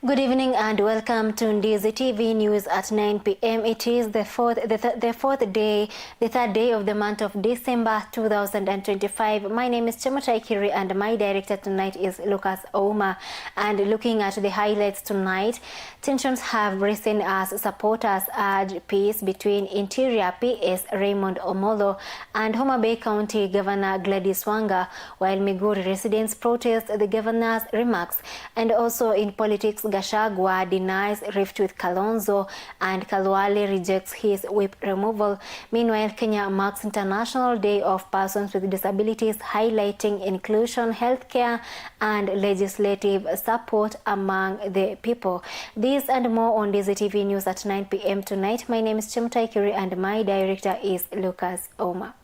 Good evening and welcome to Ndizi TV News at 9 p.m. It is the fourth, the, th the fourth day, the third day of the month of December 2025. My name is Chemutai Kiri and my director tonight is Lucas Ouma. And looking at the highlights tonight, tensions have risen as supporters urge peace between Interior PS Raymond Omolo and Homa Bay County Governor Gladys Wanga, while Migori residents protest the governor's remarks. And also in politics, Gachagua denies rift with Kalonzo and Khalwale rejects his whip removal. Meanwhile, Kenya marks International Day of Persons with Disabilities, highlighting inclusion, healthcare, and legislative support among the people. This and more on DZTV News at 9 p.m. tonight. My name is Chemutai Kiri and my director is Lucas Oma.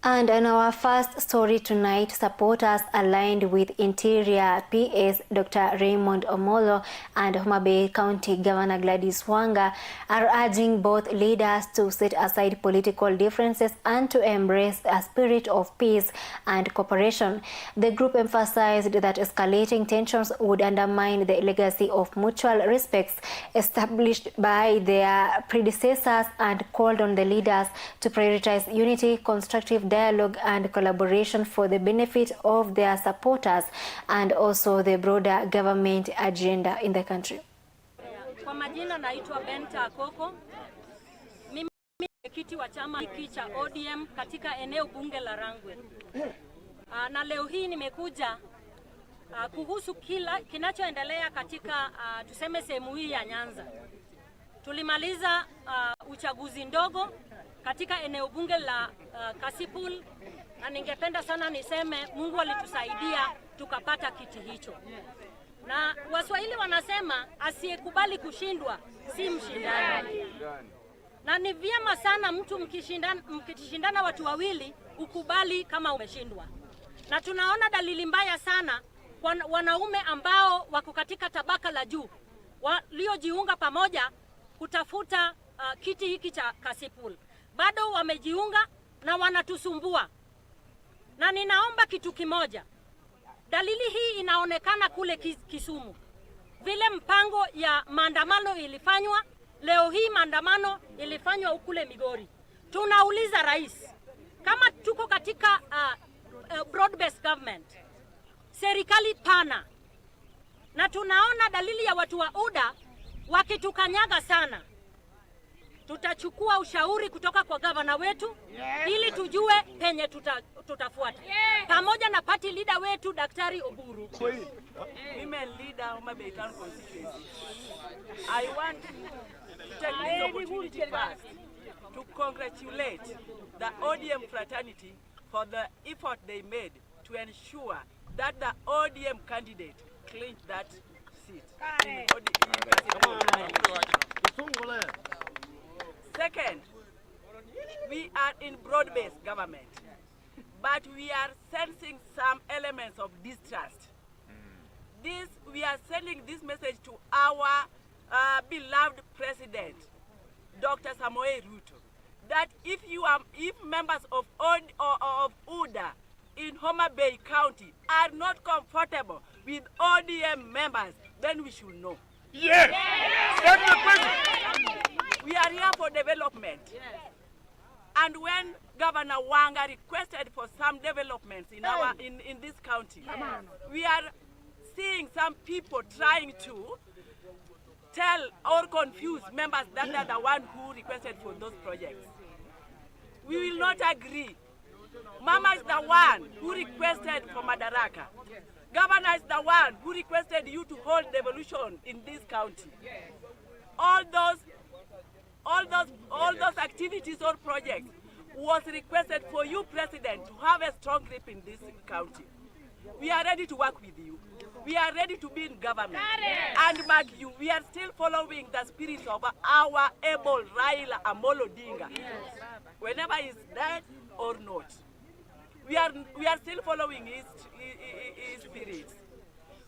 And in our first story tonight, supporters aligned with Interior PS Dr. Raymond Omolo and Homa Bay County Governor Gladys Wanga are urging both leaders to set aside political differences and to embrace a spirit of peace and cooperation. The group emphasized that escalating tensions would undermine the legacy of mutual respects established by their predecessors and called on the leaders to prioritize unity, constructive dialogue and collaboration for the benefit of their supporters and also the broader government agenda in the country. Kwa majina naitwa Benta Akoko. Mimi mwenyekiti wa chama hiki cha ODM katika eneo bunge la Rangwe. Ah, na leo hii nimekuja ah, kuhusu kila kinachoendelea katika ah, tuseme sehemu hii ya Nyanza. Tulimaliza uchaguzi ndogo katika eneo bunge la Kasipul na ningependa sana niseme Mungu alitusaidia tukapata kiti hicho. Na Waswahili wanasema asiyekubali kushindwa si mshindani. Na ni vyema sana mtu mkishindana, mkishindana watu wawili ukubali kama umeshindwa. Na tunaona dalili mbaya sana kwa wanaume ambao wako katika tabaka la juu waliojiunga pamoja kutafuta uh, kiti hiki cha Kasipul bado wamejiunga na wanatusumbua. Na ninaomba kitu kimoja, dalili hii inaonekana kule Kisumu, vile mpango ya maandamano ilifanywa. Leo hii maandamano ilifanywa kule Migori. Tunauliza rais, kama tuko katika uh, uh, broad based government, serikali pana, na tunaona dalili ya watu wa UDA wakitukanyaga sana tutachukua ushauri kutoka kwa gavana wetu yes, ili tujue penye tuta, tutafuata yes, pamoja na party leader wetu Daktari Oburu. Women leader Homa Bay Town constituency. I want to take this opportunity first to congratulate the ODM fraternity for the effort they made to ensure that the ODM candidate clinched that seat in ODM. Second, we are in broad-based government, but we are sensing some elements of distrust. This, we are sending this message to our uh, beloved president, Dr. Samoei Ruto, that if you are, if members of, of UDA in Homa Bay County are not comfortable with ODM members, then we should know. Yes. yes. That's the question. We are here for development. Yes. And when Governor Wanga requested for some developments in, our, in, in this county, we are seeing some people trying to tell or confuse members that are the one who requested for those projects. We will not agree. Mama is the one who requested for Madaraka. Governor is the one who requested you to hold devolution in this county. All those, all those, all those activities or projects was requested for you, President, to have a strong grip in this county. We are ready to work with you. We are ready to be in government. And mark you, we are still following the spirit of our able Raila Amolo Odinga. Whenever he's dead or not. We are, we are still following his, his, his spirit.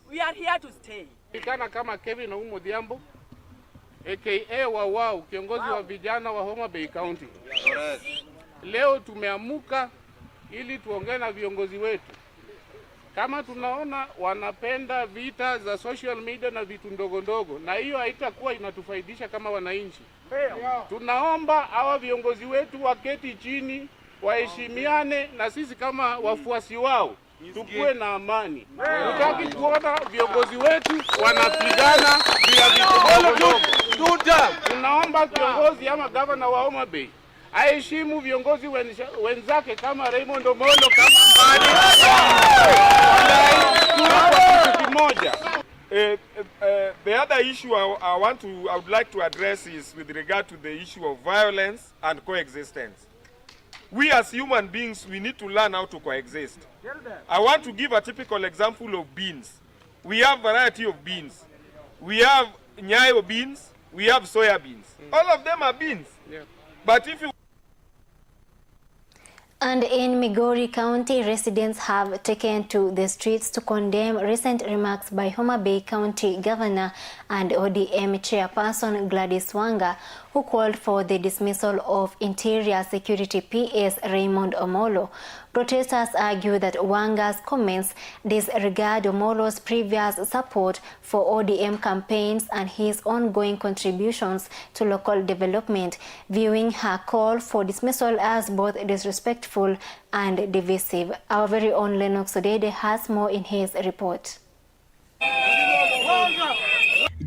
We are here to stay. Kana kama Kevin Oumo Odhiambo. aka Wawau, kiongozi wa vijana wa Homa Bay County. Leo tumeamuka ili tuongee na viongozi wetu. Kama tunaona wanapenda vita za social media na vitu ndogo ndogo, na hiyo haitakuwa inatufaidisha kama wananchi. Tunaomba hawa viongozi wetu waketi chini, waheshimiane na sisi kama wafuasi wao tukuwe na amani. Tutaki kuona viongozi wetu wanapigana juu ya vitu ndogo ndogo. Tunaomba kiongozi ama gavana wa Homa Bay aheshimu viongozi wenzake kama Raymond Omolo, kama Mbadi, tuwe kwa kitu kimoja. The other issue I would like to address is with regard to the issue of violence and coexistence. We as human beings, we need to learn how to coexist. I want to give a typical example of beans. We have variety of beans. We have nyayo beans, we have soya beans. All of them are beans. But if you And in Migori County, residents have taken to the streets to condemn recent remarks by Homa Bay County Governor and ODM Chairperson Gladys Wanga, who called for the dismissal of Interior Security PS Raymond Omolo. Protesters argue that Wanga's comments disregard Omolo's previous support for ODM campaigns and his ongoing contributions to local development, viewing her call for dismissal as both disrespectful and divisive. Our very own Lennox Odede has more in his report.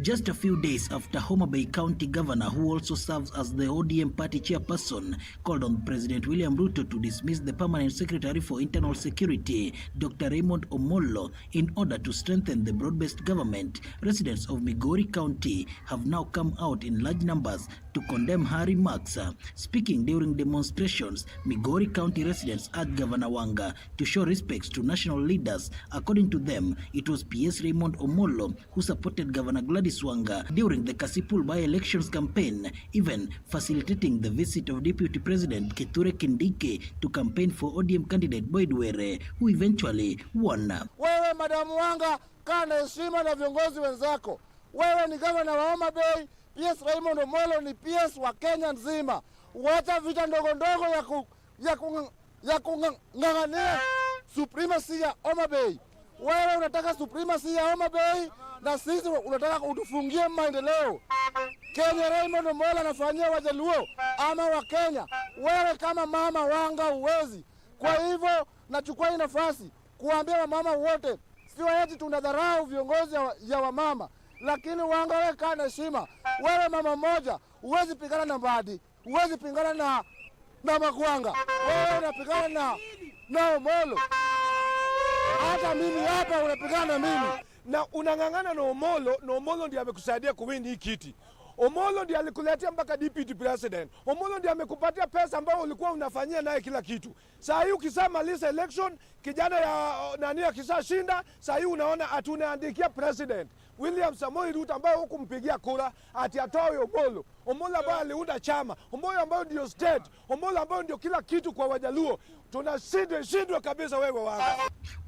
Just a few days after Homa Bay County Governor, who also serves as the ODM party chairperson, called on President William Ruto to dismiss the permanent secretary for internal security, Dr. Raymond Omollo, in order to strengthen the broad-based government, residents of Migori County have now come out in large numbers to condemn her remarks. Speaking during demonstrations, Migori County residents urged Governor Wanga to show respect to national leaders. According to them, it was PS Raymond Omollo who supported Governor Gladys Wanga during the Kasipul by-elections campaign, even facilitating the visit of Deputy President Kithure Kindiki to campaign for ODM candidate Boyd Were, who eventually won. Wewe Madamu Wanga, kaa na heshima na viongozi wenzako. Wewe ni gavana wa Homa Bay, PS Raymond Omolo ni PS wa Kenya nzima. Wacha vita ndogo ndogo ya kung'ang'ania supremacy ya Homa Bay. Wewe unataka supremacy ya Homa Bay na sisi unataka utufungie maendeleo. Kenya Raymond Omolo anafanyia Wajaluo ama wa Kenya. Wewe kama mama Wanga uwezi. Kwa hivyo nachukua hii nafasi kuambia wamama wote, sio eti tunadharau viongozi ya wamama, lakini Wanga wewe kaa na heshima. Wewe mama mmoja huwezi pigana na Mbadi, huwezi pigana na Magwanga. Wewe unapigana na Omolo. Hata mimi hapa unapigana na mimi. Na unang'ang'ana na Omolo, na Omolo ndiye amekusaidia kuwin hii kiti. Omolo ndiye alikuletea mpaka deputy president. Omolo ndiye amekupatia pesa ambayo ulikuwa unafanyia naye kila kitu. Saa hii ukishamaliza election, kijana ya nani akishashinda, saa hii unaona ati unaandikia president William Samoei Ruto ambaye hukumpigia kura ati atoe Omolo. Omolo ambaye aliunda chama, Omolo ambaye ndio state, Omolo ambaye ndio kila kitu kwa Wajaluo. Tunashindwa shindwa kabisa wewe Wanga.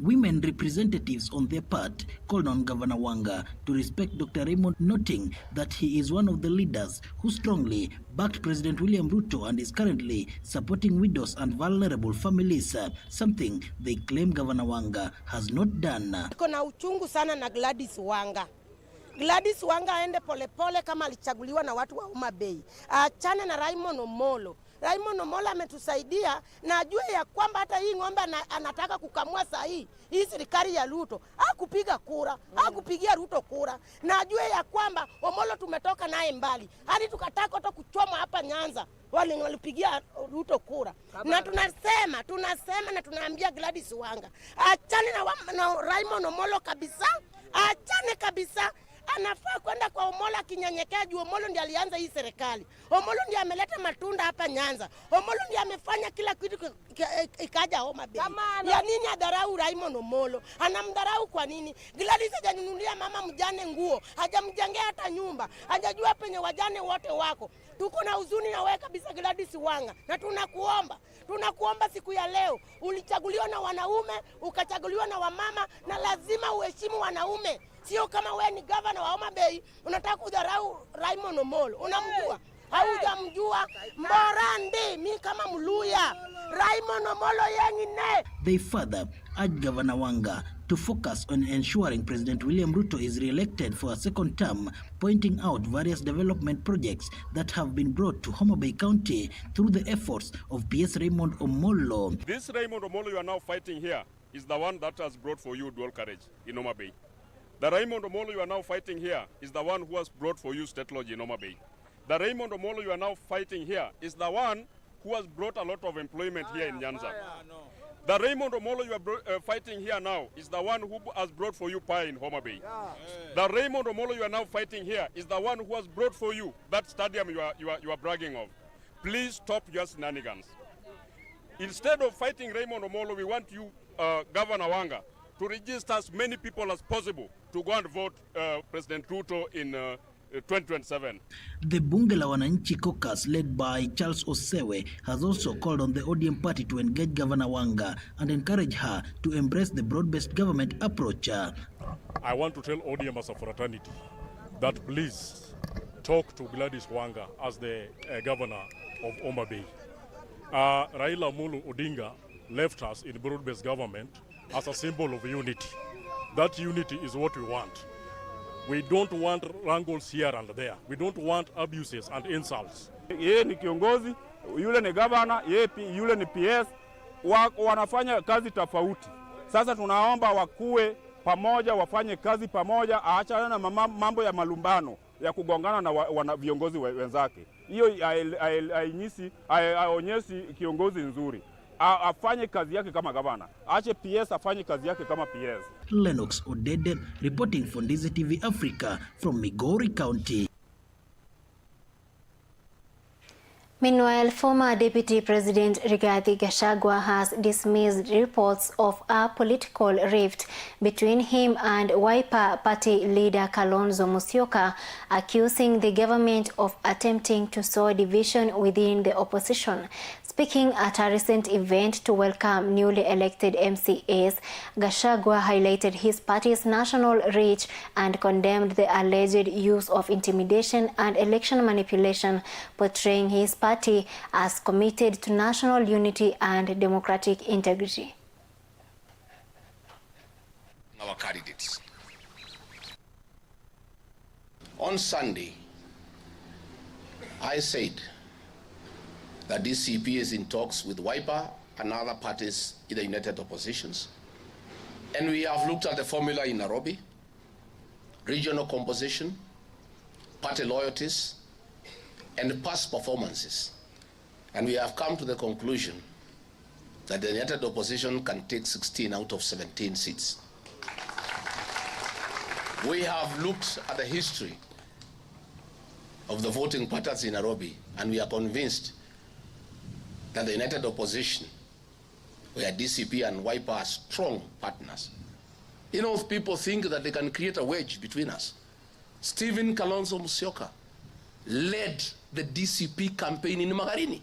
Women representatives on their part called on Governor Wanga to respect Dr. Raymond, noting that he is one of the leaders who strongly backed President William Ruto and is currently supporting widows and vulnerable families, something they claim Governor Wanga has not done. Niko na uchungu sana na Gladys Wanga. Gladys Wanga aende polepole kama alichaguliwa na watu wa Homa Bay. Achane na Raymond Omolo. Raymond Omolo ametusaidia na ajue ya kwamba hata hii ng'ombe anataka kukamua saa hii, hii serikali ya Ruto hakupiga kura, hakupigia Ruto kura. Na ajue ya kwamba Omolo tumetoka naye mbali. Hadi tukataka hata kuchoma hapa Nyanza. Wale walipigia Ruto kura. Na tunasema na tunaambia Gladys Wanga, achane na Raymond Omolo kabisa. Achane kabisa. Anafaa kwenda kwa Omolo akinyenyekea juu Omolo ndiye alianza hii serikali. Omolo ndiye ameleta matunda hapa Nyanza. Omolo ndiye amefanya kila kitu ikaja Homa Bay. Kamano. Ya nini adharau Raymond Omolo? Anamdharau kwa nini? Gladys hajanunulia mama mjane nguo, hajamjengea hata nyumba, hajajua penye wajane wote wako. Tuko na huzuni na wewe kabisa Gladys Wanga, na tunakuomba siku ya leo, ulichaguliwa na wanaume, ukachaguliwa na wamama, na lazima uheshimu wanaume. Sio kama wewe ni gavana wa Homa Bay unataka kudharau Raymond Omolo, unamjua? Haujamjua. Morandi, mi kama Mluya, Raymond Omolo yengine. They further urged Governor Wanga to focus on ensuring President William Ruto is re-elected for a second term, pointing out various development projects that have been brought to Homa Bay County through the efforts of PS Raymond Omollo. This Raymond Omollo you are now fighting here is the one that has brought for you dual carriage in Homa Bay. The Raymond Omollo you are now fighting here is the one who has brought for you state lodge in Homa Bay. The Raymond Omollo you are now fighting here is the one who has brought a lot of employment here in Nyanza. The Raymond Omollo you are fighting here now is the one who has brought for you pie in Homa Bay. The Raymond Omollo you are now fighting here is the one who has brought for you that stadium you are bragging of. Please stop your shenanigans. Instead of fighting Raymond Omollo, we want you, Governor Wanga, to register as many people as possible to go and vote President Ruto in 2027. The Bunge la Wananchi caucus, led by Charles Osewe, has also called on the ODM party to engage Governor Wanga and encourage her to embrace the broad-based government approach. I want to tell ODM as a fraternity that please talk to Gladys Wanga as the governor of Homa Bay. Raila Amolo Odinga left us in broad-based government as a symbol of unity. That unity is what we want. We don't want wrangles here and there. We don't want abuses and insults. Yeye ni kiongozi, yule ni governor, yeye yule ni PS, wanafanya kazi tofauti. Sasa tunaomba wakue pamoja, wafanye kazi pamoja, aachane na mambo ya malumbano ya kugongana na viongozi wenzake. Hiyo haionyeshi kiongozi nzuri. Afanye kazi yake kama gavana, aache PS afanye kazi yake kama PS. Lennox Odede reporting for Ndizi TV Africa from Migori County. Meanwhile, former Deputy President Rigathi Gachagua has dismissed reports of a political rift between him and Wiper Party leader Kalonzo Musyoka, accusing the government of attempting to sow division within the opposition. Speaking at a recent event to welcome newly elected MCAs, Gachagua highlighted his party's national reach and condemned the alleged use of intimidation and election manipulation, portraying his party as committed to national unity and democratic integrity. Our candidates. On Sunday, I said that DCP is in talks with Wiper and other parties in the United Oppositions. And we have looked at the formula in Nairobi, regional composition, party loyalties, and past performances. And we have come to the conclusion that the United Opposition can take 16 out of 17 seats. We have looked at the history of the voting patterns in Nairobi, and we are convinced that the United Opposition, where DCP and Wiper are strong partners. People think that they can create a wedge between us. Stephen Kalonzo Musyoka led the DCP campaign in Magarini.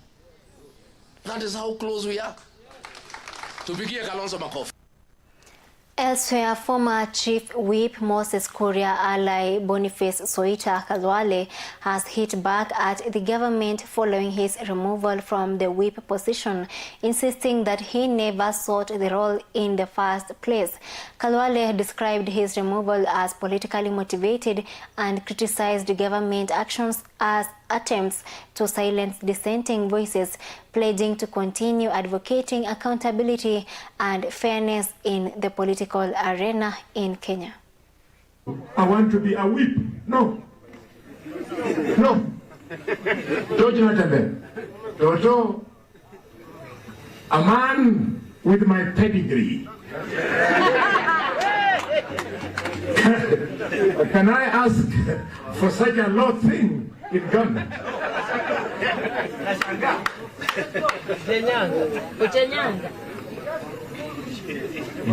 That is how close we are. Tupigie Kalonzo makofi. Elsewhere, former Chief Whip Moses Kuria ally Boniface Soita Khalwale has hit back at the government following his removal from the whip position, insisting that he never sought the role in the first place. Khalwale described his removal as politically motivated and criticized government actions as attempts to silence dissenting voices, pledging to continue advocating accountability and fairness in the political arena in Kenya. I want to be a whip. No. No. George Natembea. Toto, a man with my pedigree. Can I ask for such a low thing in government?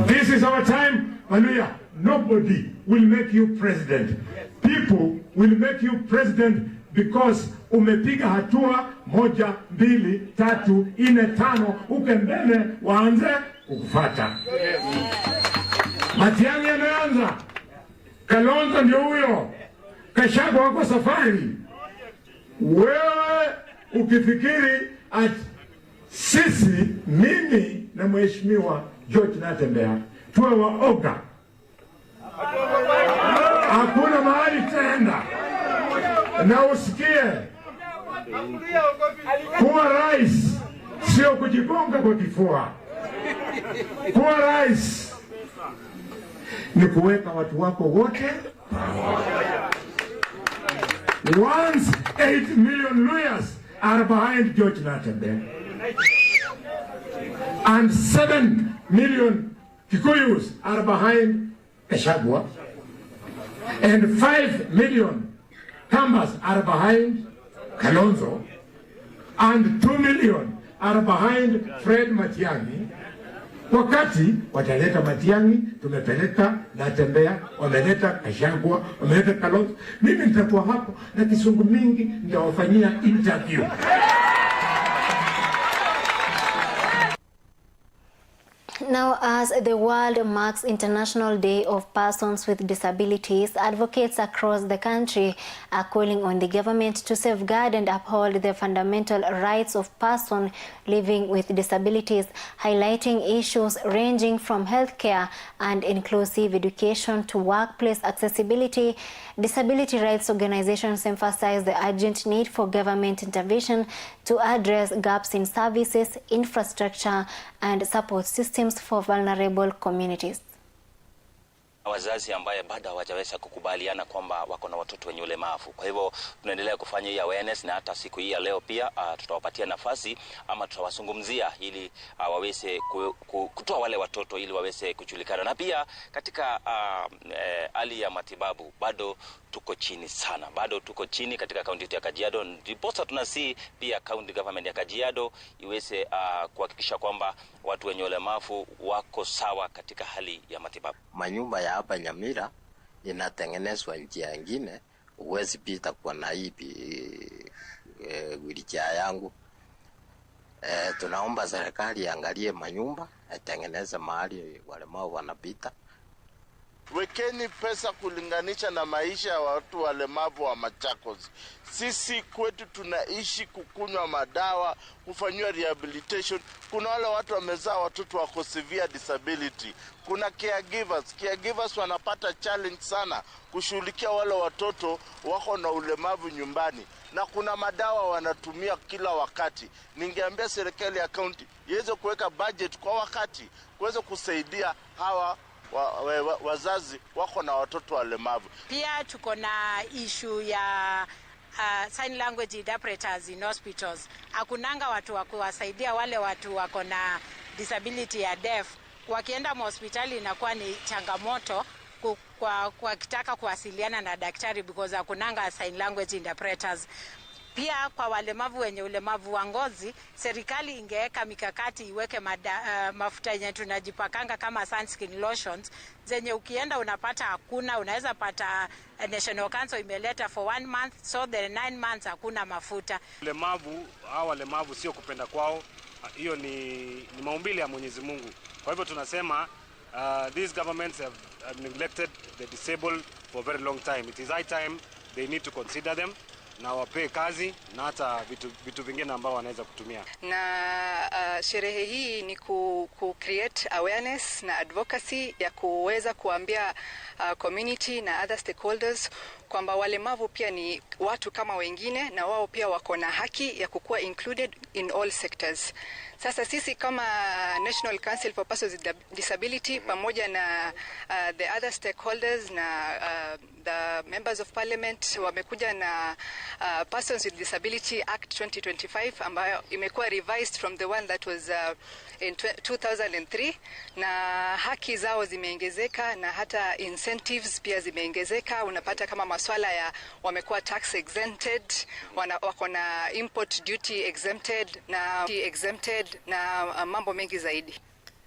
This is our time. Hallelujah. Nobody will make you president. People will make you president because umepiga hatua 1, 2, 3, 4, 5, uke mbele waanze kukufuata. Matiang'i ameanza. Kalonzo ndio huyo, Gachagua wako safari. Wewe ukifikiri ati sisi, mimi na mheshimiwa George Natembeya tuwe waoga, hakuna mahali tutaenda. Na usikie kuwa rais sio kujigonga kwa kifua. Kuwa rais ni kuweka watu wako wote pamoja. Once 8 million Luhyas are behind George Natembeya and 7 million Kikuyus are behind Gachagua and 5 million Kambas are behind Kalonzo and 2 million are behind Fred Matiang'i. Wakati wataleta Matiang'i, tumepeleka Natembeya, wameleta Gachagua, wameleta Kalonzo. Mimi nitakuwa hapo na kisungu mingi, nitawafanyia interview. Now, as the world marks International Day of Persons with Disabilities, advocates across the country are calling on the government to safeguard and uphold the fundamental rights of persons living with disabilities, highlighting issues ranging from healthcare and inclusive education to workplace accessibility. Disability rights organizations emphasize the urgent need for government intervention to address gaps in services, infrastructure, and support systems for vulnerable communities. Wazazi ambaye bado hawajaweza kukubaliana kwamba wako na watoto wenye ulemavu. Kwa hivyo tunaendelea kufanya hii awareness na hata siku hii ya leo pia tutawapatia nafasi ama tutawazungumzia ili waweze kutoa wale watoto ili waweze kujulikana. Na pia katika hali ya matibabu bado tuko chini sana, bado tuko chini katika kaunti yetu ya Kajiado. Ndiposa tunasii pia county government ya Kajiado iweze kuhakikisha kwamba watu wenye ulemavu wako sawa katika hali ya matibabu. Manyumba ya hapa Nyamira inatengenezwa njia nyingine, huwezi pita kwa na hii wheelchair yangu. Tunaomba serikali iangalie manyumba, itengeneze mahali walemavu wanapita. Wekeni pesa kulinganisha na maisha ya watu walemavu wa Machakos. Sisi kwetu tunaishi kukunywa madawa, kufanyiwa rehabilitation. Kuna wale watu wamezaa watoto wako severe disability. Kuna caregivers. Caregivers wanapata challenge sana kushughulikia wale watoto wako na ulemavu nyumbani, na kuna madawa wanatumia kila wakati. Ningeambia serikali ya county iweze kuweka budget kwa wakati kuweza kusaidia hawa wazazi wako na watoto walemavu. Pia tuko na issue ya sign language interpreters in hospitals. Hakunanga watu wa kuwasaidia wale watu wako na disability ya deaf. Wakienda hospitali inakuwa ni changamoto kwa kitaka kuwasiliana na daktari because hakunanga sign language interpreters. Pia kwa walemavu wenye ulemavu wa ngozi, serikali ingeweka mikakati, iweke mafuta yenye tunajipakanga kama sunscreen lotions zenye ukienda unapata hakuna. Unaweza pata National Council imeleta for 1 month, so the 9 months hakuna mafuta. Ulemavu, hawa walemavu sio kupenda kwao, hiyo ni maumbile ya Mwenyezi Mungu. Kwa hivyo tunasema these governments have neglected the disabled for a very long time. It is high time they need to consider them na wapee kazi na hata vitu vingine ambao wanaweza kutumia. Na sherehe hii ni ku create awareness na advocacy ya kuweza kuambia community na other stakeholders kwamba walemavu pia ni watu kama wengine na wao pia wako na haki ya kukuwa included in all sectors. Sasa sisi kama National Council for Persons with Disability pamoja na the other stakeholders na the members of parliament wamekuja na Persons with Disability Act 2025 ambayo imekuwa revised from the one that was in 2003, na haki zao zimeongezeka na hata incentives pia zimeongezeka. Unapata kama maswala ya wamekuwa tax exempted, wako na import duty exempted na exempted na mambo mengi zaidi.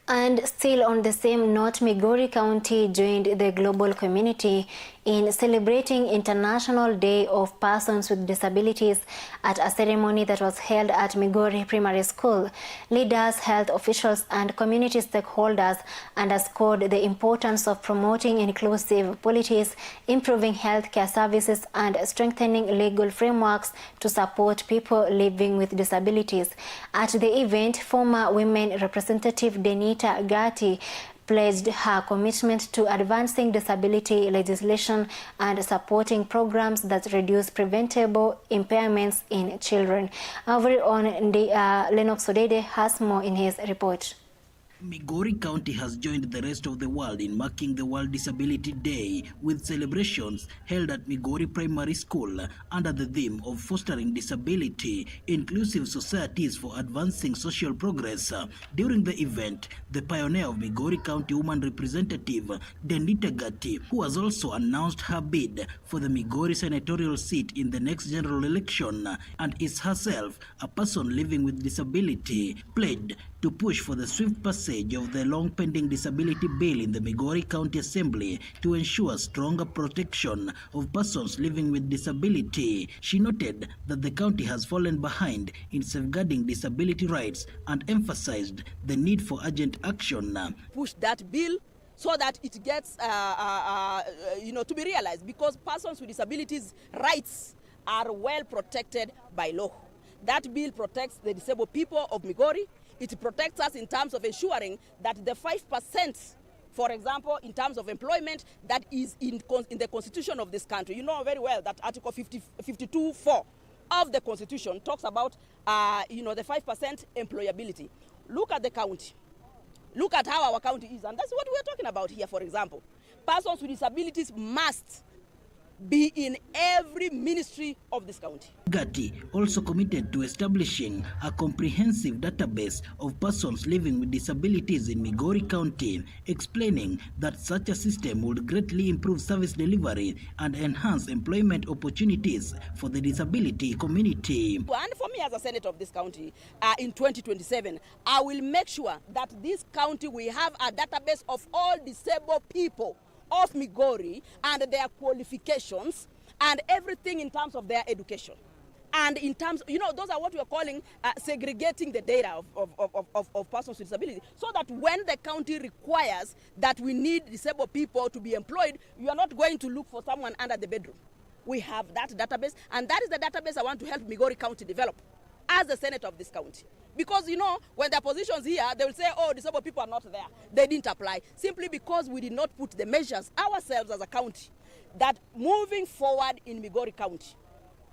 And still on the same note, Migori County joined the global community in celebrating International Day of Persons with Disabilities at a ceremony that was held at Migori Primary School. Leaders, health officials and community stakeholders underscored the importance of promoting inclusive policies, improving healthcare services and strengthening legal frameworks to support people living with disabilities. At the event, former Women Representative Denita Gatti pledged her commitment to advancing disability legislation and supporting programs that reduce preventable impairments in children. Our very own uh, Lennox Odede has more in his report. Migori County has joined the rest of the world in marking the World Disability Day with celebrations held at Migori Primary School under the theme of fostering disability inclusive societies for advancing social progress. During the event, the pioneer of Migori County Woman Representative, Denita Gatti, who has also announced her bid for the Migori senatorial seat in the next general election and is herself a person living with disability, pledged to push for the swift passage of the long pending disability bill in the Migori County Assembly to ensure stronger protection of persons living with disability. She noted that the county has fallen behind in safeguarding disability rights and emphasized the need for urgent action. Push that bill so that it gets uh, uh, uh, you know, to be realized because persons with disabilities rights are well protected by law. That bill protects the disabled people of Migori. It protects us in terms of ensuring that the 5%, for example, in terms of employment, that is in, in the constitution of this country. You know very well that Article 50, 52.4 of the constitution talks about, uh, you know, the 5% employability. Look at the county. Look at how our county is. And that's what we're talking about here, for example. Persons with disabilities must be in every ministry of this county. Gatti also committed to establishing a comprehensive database of persons living with disabilities in Migori County, explaining that such a system would greatly improve service delivery and enhance employment opportunities for the disability community. And for me as a senator of this county uh, in 2027, I will make sure that this county will have a database of all disabled people of Migori and their qualifications and everything in terms of their education. And in terms, you know, those are what we are calling uh, segregating the data of, of, of, of, of persons with disability so that when the county requires that we need disabled people to be employed, you are not going to look for someone under the bedroom. We have that database, and that is the database I want to help Migori County develop as the senator of this county. Because, you know, when there are positions here, they will say, oh, disabled people are not there. They didn't apply. Simply because we did not put the measures ourselves as a county that moving forward in Migori County,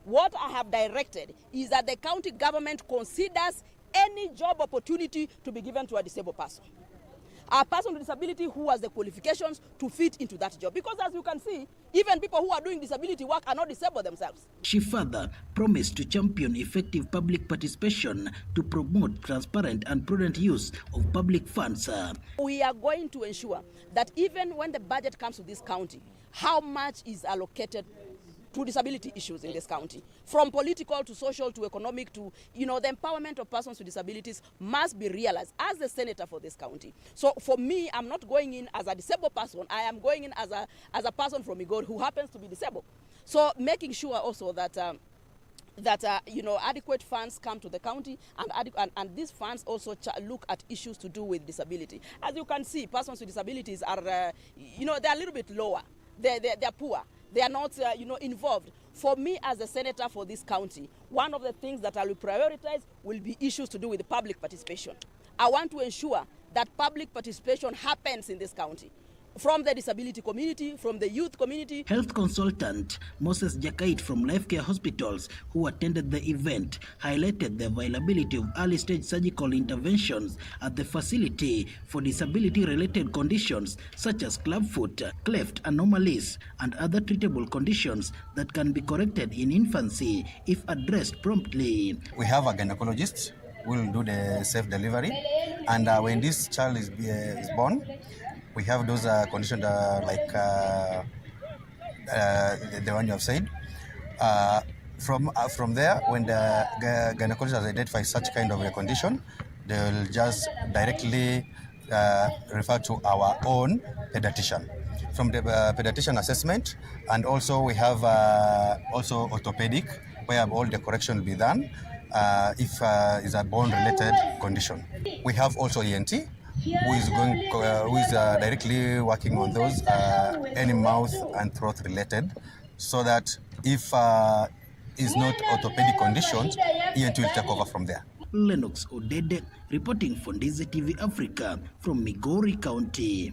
what I have directed is that the county government considers any job opportunity to be given to a disabled person a person with disability who has the qualifications to fit into that job. Because as you can see, even people who are doing disability work are not disabled themselves. She further promised to champion effective public participation to promote transparent and prudent use of public funds. We are going to ensure that even when the budget comes to this county, how much is allocated to disability issues in this county. From political to social to economic to, you know, the empowerment of persons with disabilities must be realized as the senator for this county. So for me, I'm not going in as a disabled person. I am going in as a, as a person from Migori who happens to be disabled. So making sure also that... Um, that uh, you know adequate funds come to the county and, and, and these funds also look at issues to do with disability. As you can see, persons with disabilities are, uh, you know, they're a little bit lower. They're, they're, they're poor. They are not, uh, you know, involved. For me as a senator for this county, one of the things that I will prioritize will be issues to do with public participation. I want to ensure that public participation happens in this county from the disability community, from the youth community. Health consultant Moses Jakait from Life Care Hospitals, who attended the event, highlighted the availability of early stage surgical interventions at the facility for disability-related conditions such as clubfoot, cleft anomalies, and other treatable conditions that can be corrected in infancy if addressed promptly. We have a gynecologist who will do the safe delivery, and uh, when this child is, uh, is born, we have those uh, conditions uh, like uh, uh, the, the one you have said. Uh, from uh, from there, when the gynecologist has identified such kind of a condition, they will just directly uh, refer to our own pediatrician. from the pediatrician assessment and also we have also orthopedic where all the correction will be done if is a bone related condition. We have also ENT who is going who is directly working on those any mouth and throat related so that if is not orthopedic conditions ENT will take over from there. Lennox Odede reporting for Ndizi TV Africa from Migori County.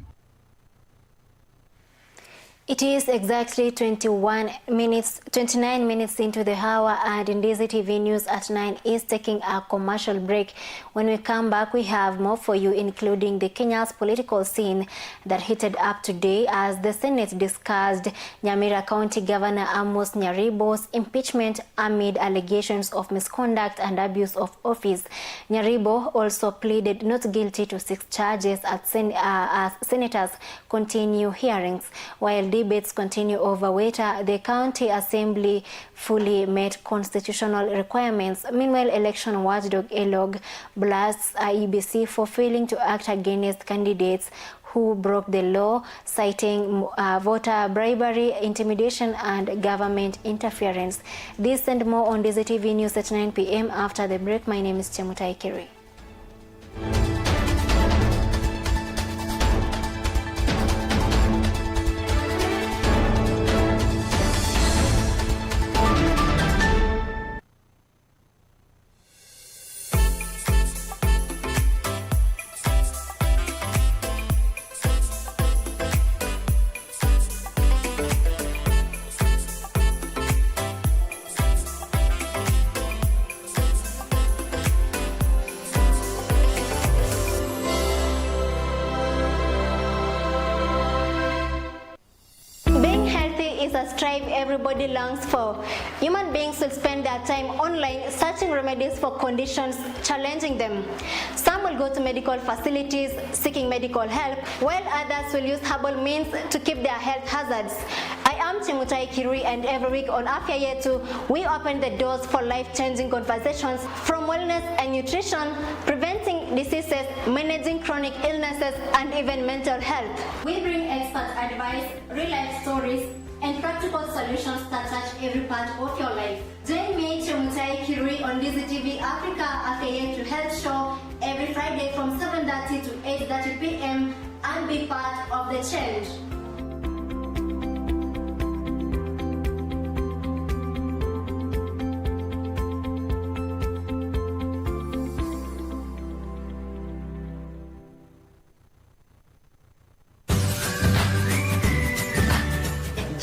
It is exactly 21 minutes, 29 minutes into the hour and Ndizi TV News at 9 is taking a commercial break. When we come back, we have more for you, including the Kenya's political scene that heated up today as the Senate discussed Nyamira County Governor Amos Nyaribo's impeachment amid allegations of misconduct and abuse of office. Nyaribo also pleaded not guilty to 6 charges as senators continue hearings, while debates continue over whether the county assembly fully met constitutional requirements. Meanwhile, election watchdog ELOG blasts IEBC for failing to act against candidates who broke the law, citing voter bribery, intimidation, and government interference. This and more on Ndizi TV News at 9 p.m. after the break. My name is Chemutai Kiri. Strive everybody longs for. Human beings will spend their time online searching remedies for conditions challenging them. Some will go to medical facilities seeking medical help, while others will use herbal means to keep their health hazards. I am Chemutai Kirui, and every week on Afya Yetu, we open the doors for life-changing conversations from wellness and nutrition, preventing diseases, managing chronic illnesses, and even mental health. We bring expert advice, real-life stories, and practical solutions that touch every part of your life. Join me, Chemutai Kirui, on Ndizi TV Africa Afya Yetu Health Show every Friday from 7:30 to 8:30 p.m. and be part of the change.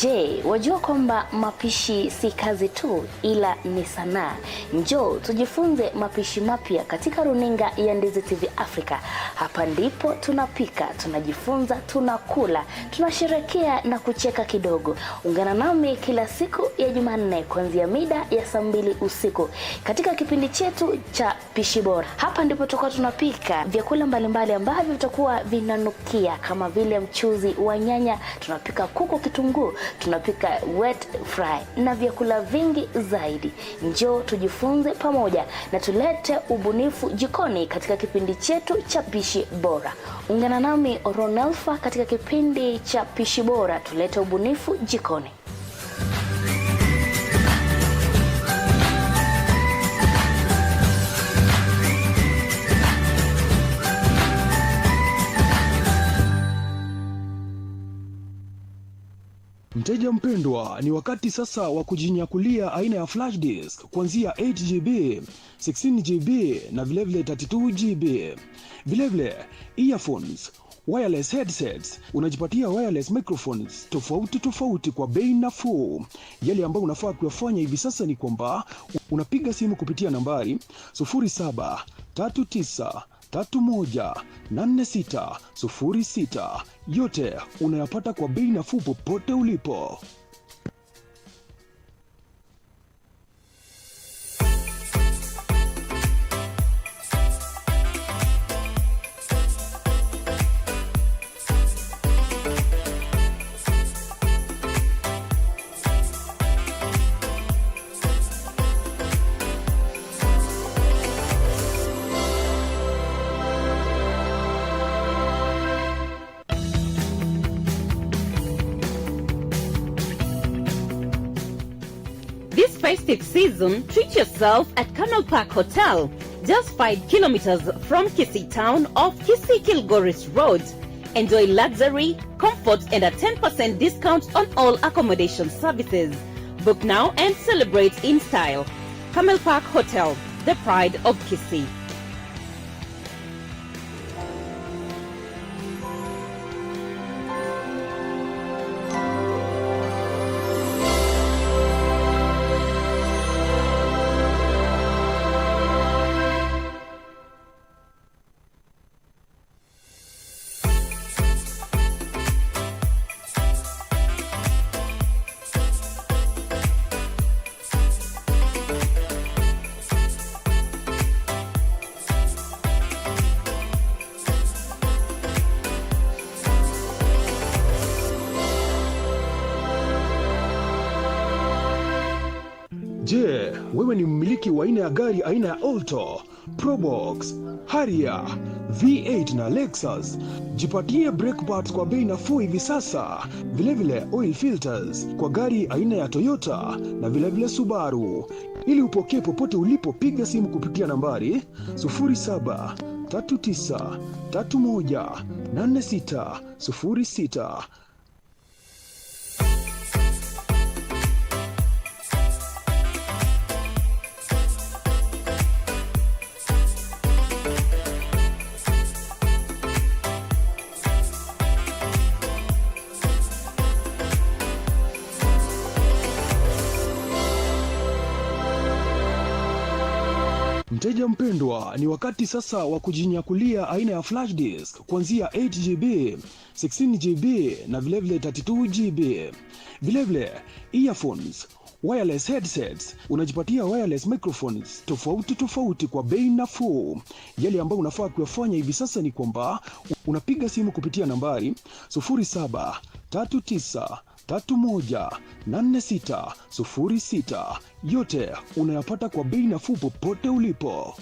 Je, wajua kwamba mapishi si kazi tu ila ni sanaa? Njoo tujifunze mapishi mapya katika runinga ya Ndizi TV Africa. Hapa ndipo tunapika, tunajifunza, tunakula, tunasherekea na kucheka kidogo. Ungana nami kila siku ya Jumanne kuanzia mida ya saa 2 usiku katika kipindi chetu cha Pishi Bora. Hapa ndipo tutakuwa tunapika vyakula mbalimbali ambavyo vitakuwa vinanukia kama vile mchuzi wa nyanya, tunapika kuku kitunguu, tunapika wet fry na vyakula vingi zaidi. Njoo tujifunze pamoja na tulete ubunifu jikoni katika kipindi chetu cha Pishi Bora. Ungana nami Ronelfa katika kipindi cha Pishi Bora, tulete ubunifu jikoni. Mteja mpendwa, ni wakati sasa wa kujinyakulia aina ya flash disk kuanzia 8 GB, 16 GB na vilevile 32 GB. Vilevile earphones, wireless headsets, unajipatia wireless microphones tofauti tofauti kwa bei nafuu. Yale ambayo unafaa kuyafanya hivi sasa ni kwamba unapiga simu kupitia nambari sufuri saba tatu tisa tatu moja nane sita sufuri sita. Yote unayapata kwa bei nafuu popote ulipo. festive season, treat yourself at Camel Park Hotel, just 5 kilometers from Kisii Town off Kisii Kilgoris Road. Enjoy luxury, comfort and a 10% discount on all accommodation services. Book now and celebrate in style. Camel Park Hotel, the pride of Kisii. Je, wewe ni mmiliki wa aina ya gari aina ya Alto, Probox, Harrier, V8 na Lexus? Jipatie brake parts kwa bei nafuu hivi sasa, vilevile oil filters kwa gari aina ya Toyota na vilevile Subaru. Ili upokee popote ulipo, piga simu kupitia nambari 0739318606. Mteja mpendwa, ni wakati sasa wa kujinyakulia aina ya flash disk kuanzia 8GB, 16GB na vilevile 32GB. Vilevile earphones, wireless headsets, unajipatia wireless microphones tofauti tofauti kwa bei nafuu. Yale ambayo unafaa kuyafanya hivi sasa ni kwamba unapiga simu kupitia nambari 0739318606. Yote unayapata kwa bei nafuu popote ulipo.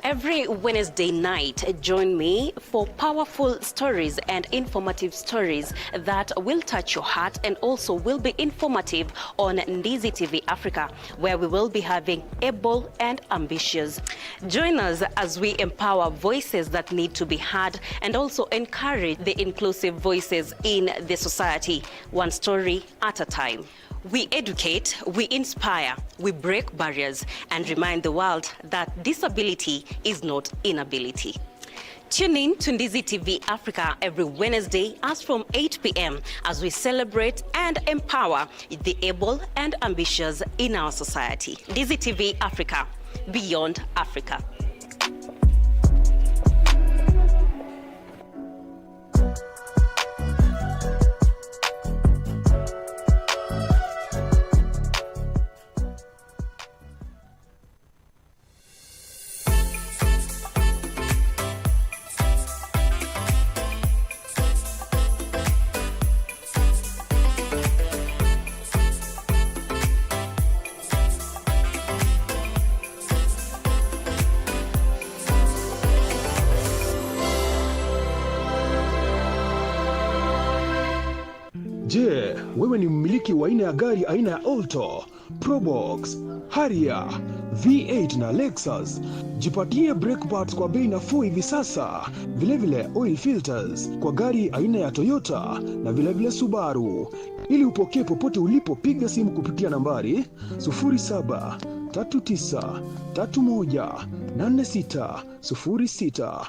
Every Wednesday night, join me for powerful stories and informative stories that will touch your heart and also will be informative on Ndizi TV Africa, where we will be having able and ambitious. Join us as we empower voices that need to be heard and also encourage the inclusive voices in the society, one story at a time. We educate, we inspire, we break barriers and remind the world that disability is not inability. Tune in to Ndizi TV Africa every Wednesday as from 8 p.m. as we celebrate and empower the able and ambitious in our society. Ndizi TV Africa, beyond Africa. Je, wewe ni mmiliki wa aina ya gari aina ya Alto, Probox, Harrier, V8 na Lexus? Jipatie brake parts kwa bei nafuu hivi sasa, vilevile oil filters kwa gari aina ya Toyota na vilevile Subaru. Ili upokee popote ulipo, piga simu kupitia nambari 0739318606.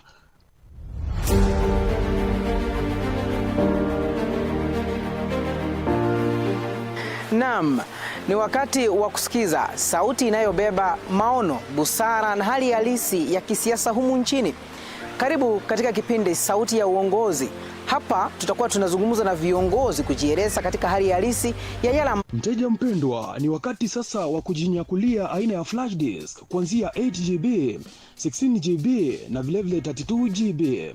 Naam, ni wakati wa kusikiza sauti inayobeba maono, busara na hali halisi ya kisiasa humu nchini. Karibu katika kipindi Sauti ya Uongozi. Hapa tutakuwa tunazungumza na viongozi kujieleza katika hali halisi ya yala. Mteja mpendwa, ni wakati sasa wa kujinyakulia aina ya flash disk kuanzia 8GB, 16GB na vilevile 32GB.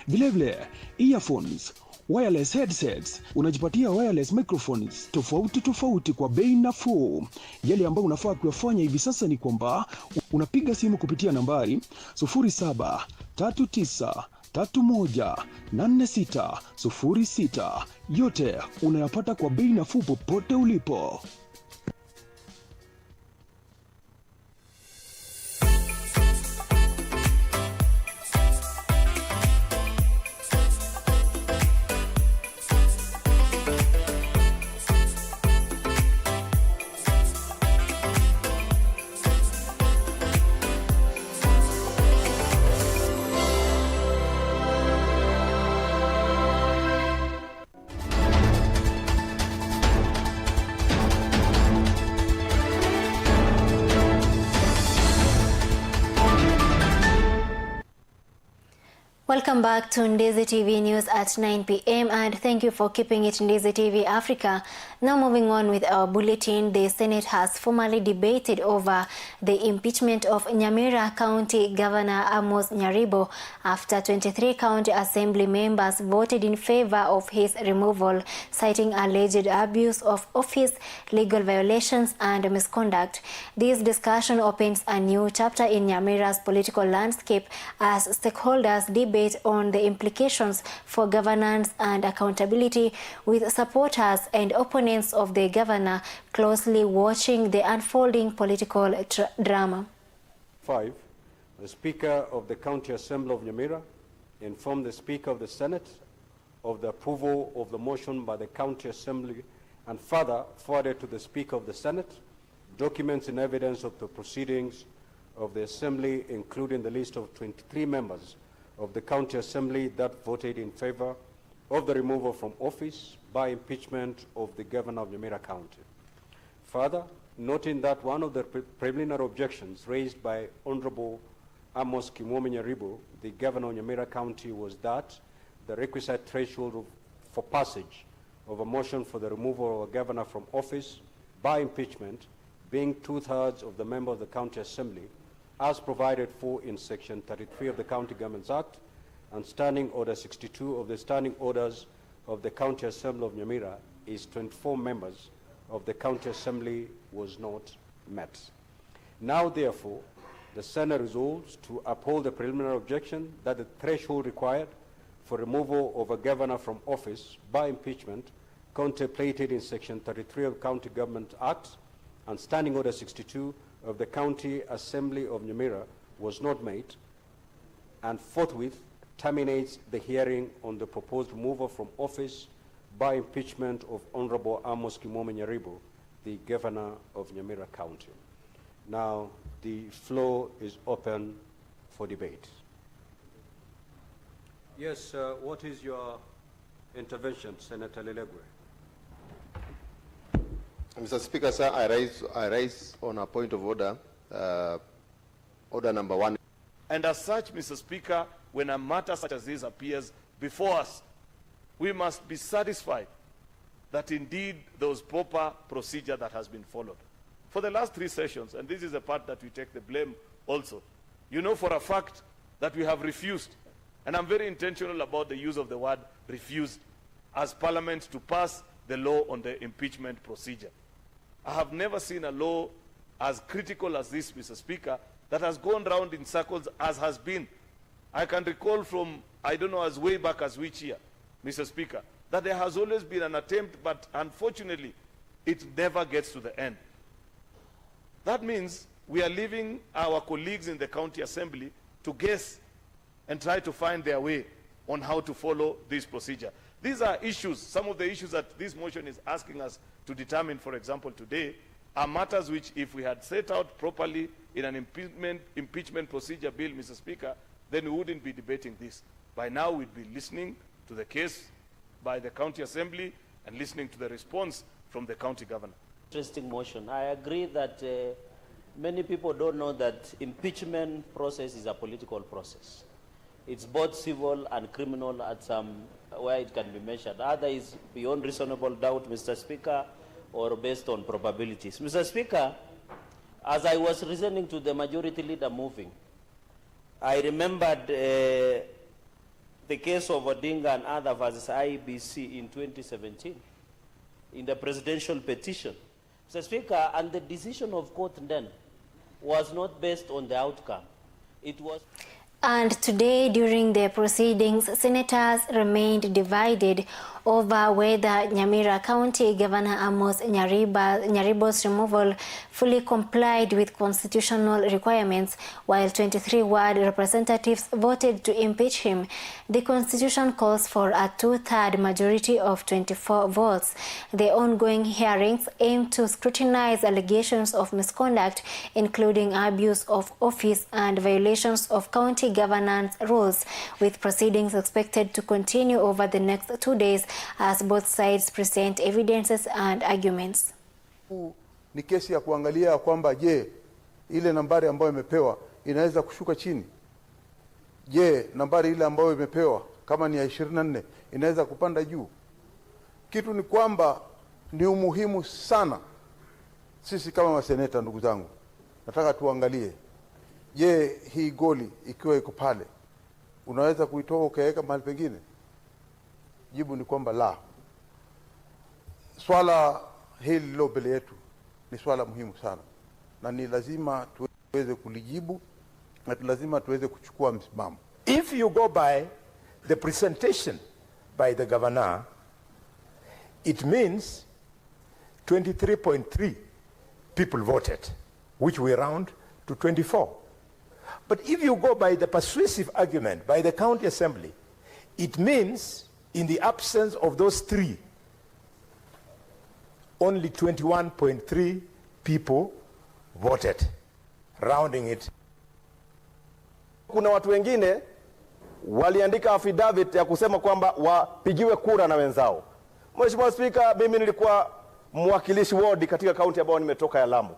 Vilevile earphones, wireless headsets, unajipatia wireless microphones tofauti tofauti kwa bei nafuu. Yale ambayo unafaa kuyafanya hivi sasa ni kwamba unapiga simu kupitia nambari 0739 318606. Yote unayapata kwa bei nafuu popote ulipo. Welcome back to Ndizi TV News at 9 p.m. and thank you for keeping it Ndizi TV Africa. Now moving on with our bulletin, the Senate has formally debated over the impeachment of Nyamira County Governor Amos Nyaribo after 23 county assembly members voted in favor of his removal, citing alleged abuse of office, legal violations and misconduct. This discussion opens a new chapter in Nyamira's political landscape as stakeholders debate on the implications for governance and accountability, with supporters and opponents of the governor closely watching the unfolding political drama. 5. The Speaker of the County Assembly of Nyamira informed the Speaker of the Senate of the approval of the motion by the County Assembly and further forwarded to the Speaker of the Senate documents in evidence of the proceedings of the Assembly, including the list of 23 members of the County Assembly that voted in favor of the removal from office by impeachment of the Governor of Nyamira County. Further, noting that one of the preliminary objections raised by Honorable Amos Kimwomi Nyaribo, the Governor of Nyamira County, was that the requisite threshold for passage of a motion for the removal of a governor from office by impeachment being two-thirds of the member of the County Assembly, as provided for in Section 33 of the County Governments Act and Standing Order 62 of the Standing Orders of the County Assembly of Nyamira, is 24 members of the County Assembly was not met. Now, therefore, the Senate resolves to uphold the preliminary objection that the threshold required for removal of a governor from office by impeachment contemplated in Section 33 of the County Government Act and Standing Order 62 of the County Assembly of Nyamira was not made, and forthwith terminates the hearing on the proposed removal from office by impeachment of Honorable Amos Kimwomi Nyaribo, the Governor of Nyamira County. Now, the floor is open for debate. Yes, what is your intervention, Senator Lelegwe? Mr. Speaker, sir, I rise on a point of order, order number 1. And as such, Mr. Speaker, when a matter such as this appears before us, we must be satisfied that indeed there was proper procedure that has been followed. For the last 3 sessions, and this is the part that we take the blame also, you know for a fact that we have refused, and I'm very intentional about the use of the word refused, as Parliament to pass the law on the impeachment procedure. I have never seen a law as critical as this, Mr. Speaker, that has gone round in circles as has been. I can recall from, I don't know, as way back as which year, Mr. Speaker, that there has always been an attempt, but unfortunately, it never gets to the end. That means we are leaving our colleagues in the county assembly to guess and try to find their way on how to follow this procedure. These are issues, some of the issues that this motion is asking us to determine, for example, today, are matters which, if we had set out properly in an impeachment procedure bill, Mr. Speaker, then we wouldn't be debating this. By now, we'd be listening to the case by the county assembly and listening to the response from the county governor. Interesting motion. I agree that many people don't know that impeachment process is a political process. It's both civil and criminal at some where it can be measured. Either is beyond reasonable doubt, Mr. Speaker, or based on probabilities. Mr. Speaker, as I was listening to the majority leader moving, I remembered uh, the case of Odinga and other versus IEBC in 2017 in the presidential petition. Mr. Speaker, and the decision of court then was not based on the outcome. It was And today, during the proceedings, senators remained divided over whether Nyamira County Governor Amos Nyariba, Nyaribo's removal fully complied with constitutional requirements, while 23 ward representatives voted to impeach him. The constitution calls for a two-third majority of 24 votes. The ongoing hearings aim to scrutinize allegations of misconduct, including abuse of office and violations of county governance rules, with proceedings expected to continue over the next two days as both sides present evidences and arguments. Ni kesi ya kuangalia kwamba je, ile nambari ambayo imepewa inaweza kushuka chini? Je, nambari ile ambayo imepewa kama ni ya 24 inaweza kupanda juu? Kitu ni kwamba ni umuhimu sana sisi kama maseneta, ndugu zangu, nataka tuangalie, je, hii goli ikiwa iko pale unaweza kuitoa ukaweka mahali pengine? Jibu ni kwamba la. Swala hili lililo mbele yetu ni swala muhimu sana, na ni lazima tuweze kulijibu na lazima tuweze kuchukua msimamo. If you go by the presentation by the governor, it means 23.3 people voted, which we round to 24. But if you go by the persuasive argument by the county assembly, it means in the absence of those three, only 21.3 people voted, rounding it. Kuna watu wengine waliandika affidavit ya kusema kwamba wapigiwe kura na wenzao. Mheshimiwa Spika, mimi nilikuwa mwakilishi wodi katika kaunti ambayo nimetoka ya Lamu,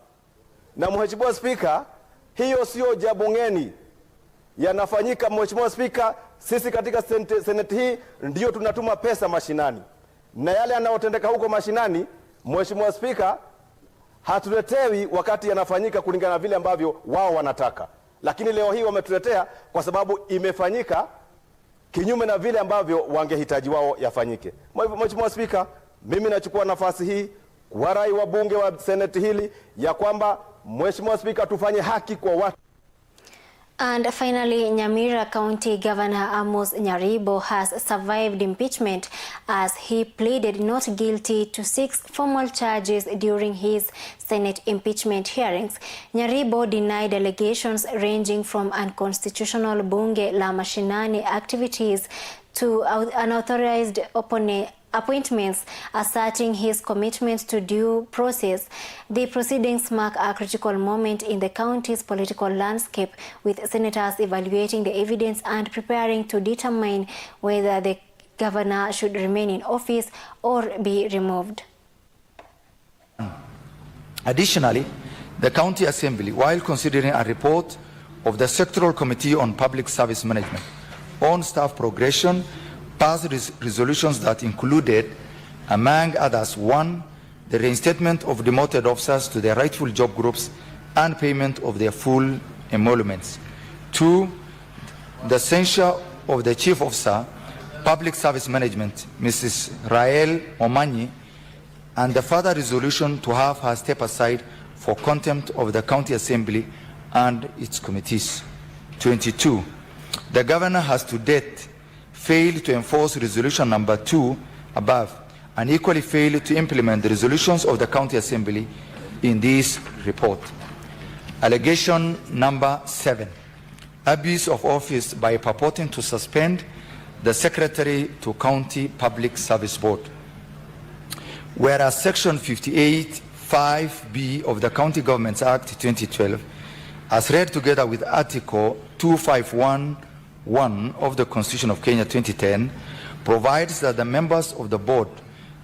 na Mheshimiwa Spika, hiyo sio jambo ngeni, yanafanyika. Mheshimiwa Spika, sisi katika seneti hii ndio tunatuma pesa mashinani, na yale yanayotendeka huko mashinani, Mheshimiwa Spika, hatuletewi wakati yanafanyika kulingana na vile ambavyo wao wanataka, lakini leo hii wametuletea kwa sababu imefanyika kinyume na vile ambavyo wangehitaji wao yafanyike. Mheshimiwa Spika, mimi nachukua nafasi hii kuwarai wabunge wa seneti hili ya kwamba Mheshimiwa Spika, tufanye haki kwa watu. And finally, Nyamira County Governor Amos Nyaribo has survived impeachment as he pleaded not guilty to six formal charges during his Senate impeachment hearings. Nyaribo denied allegations ranging from unconstitutional Bunge la Mashinani activities to unauthorized opponent appointments, asserting his commitment to due process. The proceedings mark a critical moment in the county's political landscape, with senators evaluating the evidence and preparing to determine whether the governor should remain in office or be removed. Additionally, the County Assembly, while considering a report of the Sectoral Committee on Public Service Management on staff progression, passed res resolutions that included, among others, one, the reinstatement of demoted officers to their rightful job groups and payment of their full emoluments. Two, the censure of the Chief Officer, Public Service Management, Mrs. Rael Omanyi, and the further resolution to have her step aside for contempt of the County Assembly and its committees. 22, the governor has to date failed to enforce resolution number 2 above and equally failed to implement the resolutions of the County Assembly in this report. Allegation number 7, abuse of office by purporting to suspend the Secretary to County Public Service Board. Whereas Section 58 5B of the County Governments Act 2012, as read together with Article 251 1 of the Constitution of Kenya 2010, provides that the members of the board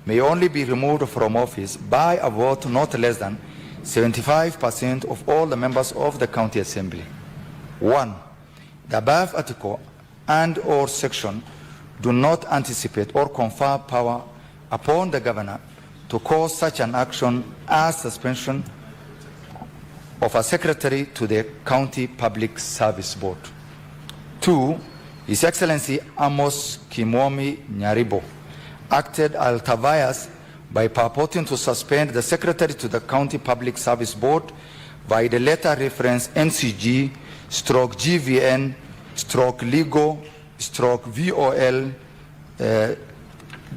may only be removed from office by a vote not less than 75% of all the members of the County Assembly. 1. The above article and or section do not anticipate or confer power upon the governor to cause such an action as suspension of a secretary to the County Public Service Board. 2. His Excellency Amos Kimwomi Nyaribo acted ultra vires by purporting to suspend the secretary to the County Public Service Board by the letter reference NCG stroke GVN stroke legal stroke VOL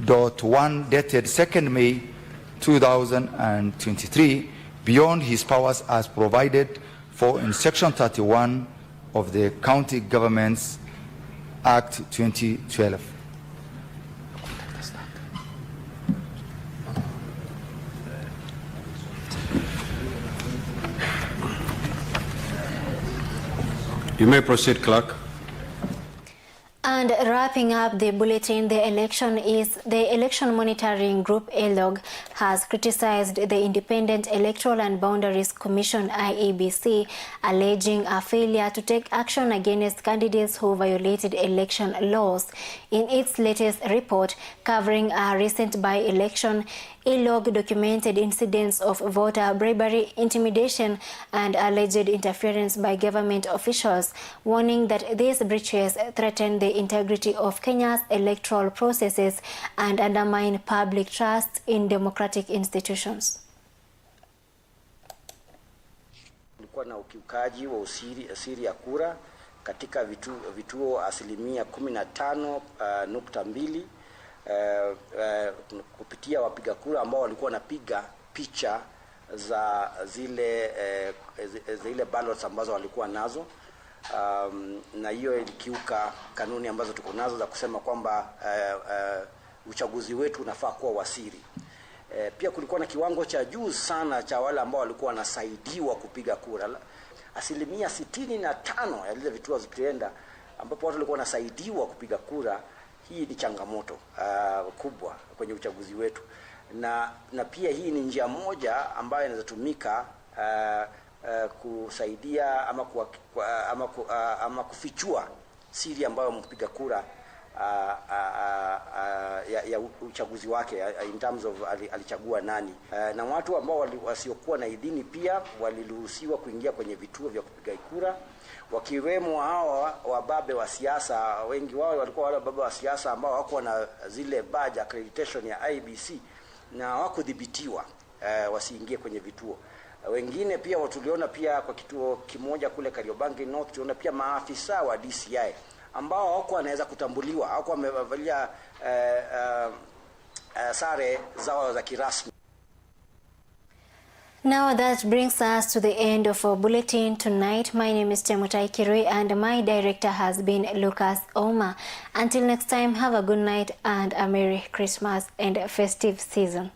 dot 1 dated 2nd May 2023 beyond his powers as provided for in section 31 of the County Governments Act 2012. You may proceed, clerk. And wrapping up the bulletin, the Election Monitoring Group ELOG has criticized the Independent Electoral and Boundaries Commission IEBC, alleging a failure to take action against candidates who violated election laws. In its latest report covering a recent by-election, ELOG documented incidents of voter bribery, intimidation, and alleged interference by government officials, warning that these breaches threaten the integrity of Kenya's electoral processes and undermine public trust in democratic institutions. Kulikuwa na ukiukaji wa siri ya kura katika vituo asilimia kumi na tano, nukta mbili, kupitia wapiga kura ambao walikuwa wanapiga picha za zile ballots ambazo walikuwa nazo. Na hiyo ilikiuka kanuni ambazo tuko nazo za kusema kwamba uchaguzi wetu unafaa kuwa wa siri. Pia kulikuwa na kiwango cha juu sana cha wale ambao walikuwa wanasaidiwa kupiga kura. Asilimia 65 ya zile vituo zilienda ambapo watu walikuwa wanasaidiwa kupiga kura. Hii ni changamoto kubwa kwenye uchaguzi wetu. Na pia hii ni njia moja ambayo inaweza tumika kusaidia ama kuwa, kwa, ama ku, ama kufichua siri ambayo mpiga kura ya uchaguzi wake, in terms of alichagua nani. Na watu ambao wasiokuwa na idhini pia waliruhusiwa kuingia kwenye vituo vya kupiga kura, wakiwemo hawa wababe wa siasa. Wengi wao walikuwa wale wababe wa siasa ambao hawakuwa na zile badge accreditation ya IEBC na hawakudhibitiwa wasiingie kwenye vituo. Wengine pia tuliona pia kwa kituo kimoja kule Kariobangi North, tuliona pia maafisa wa DCI ambao hawakuwa wanaweza kutambuliwa, hawakuwa wamevalia sare zao za kirasmi. Now that brings us to the end of our bulletin tonight. My name is Chemutai Kirui and my director has been Lucas Oma. Until next time, have a good night and a Merry Christmas and festive season.